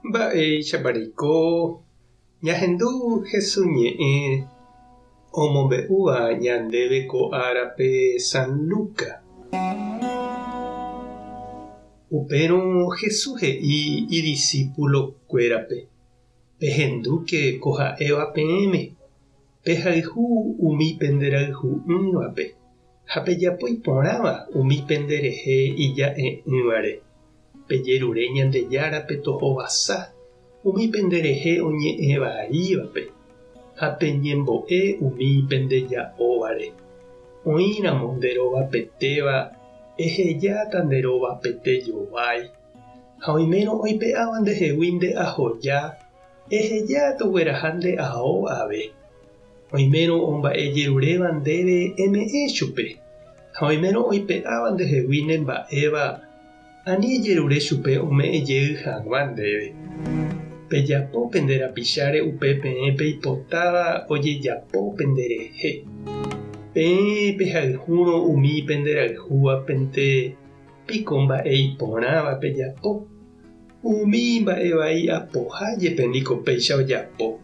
Mba'éichapa reiko ñahendu Hesu ñe'ẽ omombe'úva ñandéve ko árape San Luca? Upérõ Jesús he'i idisípulokuérape, Pehendúke ko ha'éva peẽme, pehayhu umi penderayhu'ỹvape ha pejapo iporãva umi penderehe ija'e'ỹvare. Pejerure Ñandejárape tohovasa umi penderehe oñe'ẽ vaívape, ha peñembo'e umi pendeja'óvare. Oĩramo nde rovapetéva, ehejáta nde rovapete jovái. Ha oimérõ oipe'áva ndehegui nde ahoja, eheja togueraha nde ao ave. Oimérõ omba'ejeruréva ndéve eme'ẽ chupe, ha oimérõ oipe'áva ndehegui ne mba'éva, ani ejerure chupe ome'ẽ jey hag̃ua ndéve. Pejapo pende rapicháre upe peẽ peipotáva ojejapo penderehe. Peẽ pehayhúrõ umi penderayhúvapente piko mba'e iporãva pejapo? Umi mba'e vai apoha jepe niko péicha ojapo.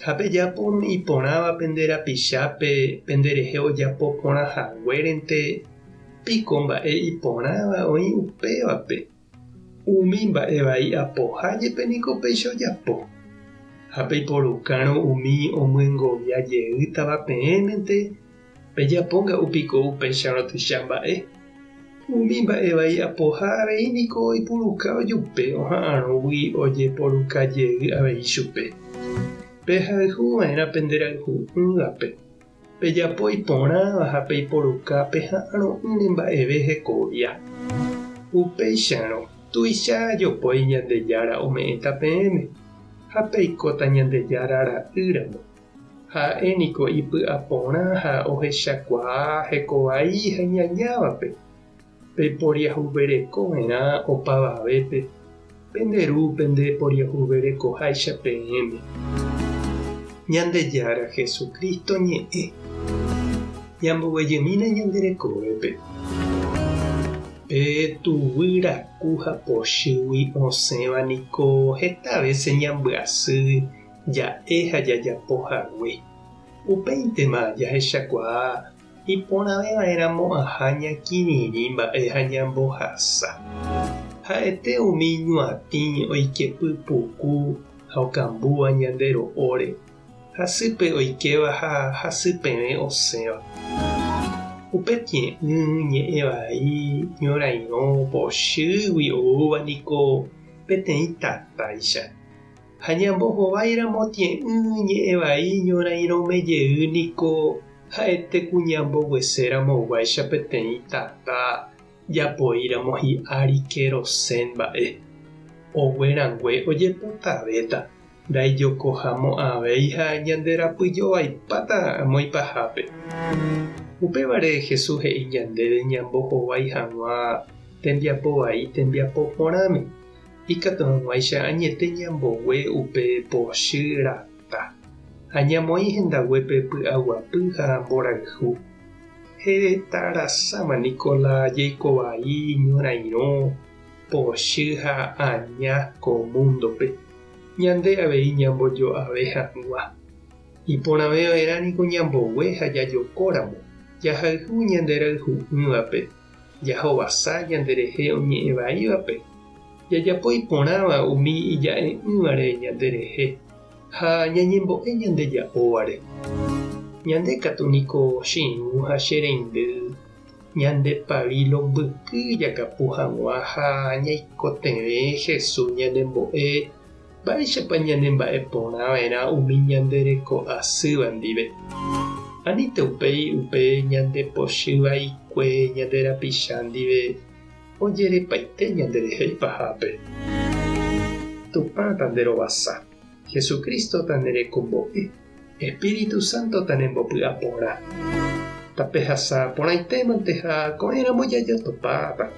Ha pejapo iporãva pende rapichápe penderehe ojapo porã haguérente, piko mba'e iporãva oĩ upévape? Umi mba'e vai apoha jepe niko péicha ojapo. Ha peiporukárõ umi omyengovia jeýtava peẽmente, Pejapo nga'u piko upéicharõ tuicha mba'e? Umi mba'e vai apoha avei niko oipuruka ojupe oha'arõgui ojeporuka jey avei chupe. Pehayhu va'erã pende rayhu'ỹvape, pejapo iporãva ha peiporuka peha'arõ'ỹre mba'eve hekovia. Upéicharõ, tuicha jopói Ñandejára ome'ẽta peẽme, ha peikóta Ñandejára ra'ýramo. Ha'e niko ipy'aporã ha ohechakuaa hekovai ha iñañávape. Peporiahuvereko va'erã opavavépe, pende Ru pende poriahuverekoháicha peẽme. Ñandejára Jesucristo ñe'ẽ. Ñamboguejymína ñande rekovépe. Pe tuguy raku ha pochýgui osẽva niko heta vése ñambyasy ja'e ha jajapo hague. Upéintema jahechakuaa iporãve va'erãmo'ãha ñakirirĩ mba'e ha ñambohasa. Ha'ete umi ñuatĩ oike pypuku ha okambúva ñande ro'óre, hasýpe oikéva ha hasypevẽ osẽva. Upe tie'ỹ, ñe'ẽ vai, ñorairõ, pochýgui oúva niko peteĩ tatáicha. Ha ñambohováiramo tie'ỹ ñe'ẽ vai ñorairõme jey niko ha'ete ku ñambogueséramo guáicha peteĩ tata japoíramo hi'ári kerosén mba'e. Ogue rangue ojepotavéta, ndaijokohamo'ãvéi ha ñande rapyjovaipáta amo ipahápe. Upévare Jesús he'i ñandéve ñambohovái hag̃ua tembiapo vai tembiapo porãme. Ikatu hag̃uáicha añete ñambogue upe pochy rata, ha ñamoĩ hendaguépe py'aguapy ha mborayhu. Heta rasáma niko la jeiko vai, ñorairõ, pochy ha aña ko múndope, ñande avei ñambojo'ave hag̃ua. Iporãve va'erã niko ñambogue ha jajokóramo, jahayhu ñande rayhu'ỹvape. Jahovasa ñanderehe oñe'ẽ vaívape, jajapo iporãva umi ija'e'ỹvare ñanderehe ha ñañembo'e ñandeja'óvare. Ñande katu niko che irũ ha che reindy, ñande pavilo mbyky jakapu hag̃ua ha ñaikotevẽ Jesús ñanembo'e mba'éichapa ñanemba'e porã va'erã umi ñande reko asýva ndive. Anínte upéi upe ñande pochy vaikue ñande rapicha ndive ojerepaite ñanderehe ipahápe. Tupã tanderovasa, Jesucristo tanerekombo'e, Espíritu Santo tanembopy'aporã. Tapehasa porãitémante ha ko'ẽramo jajotopáta.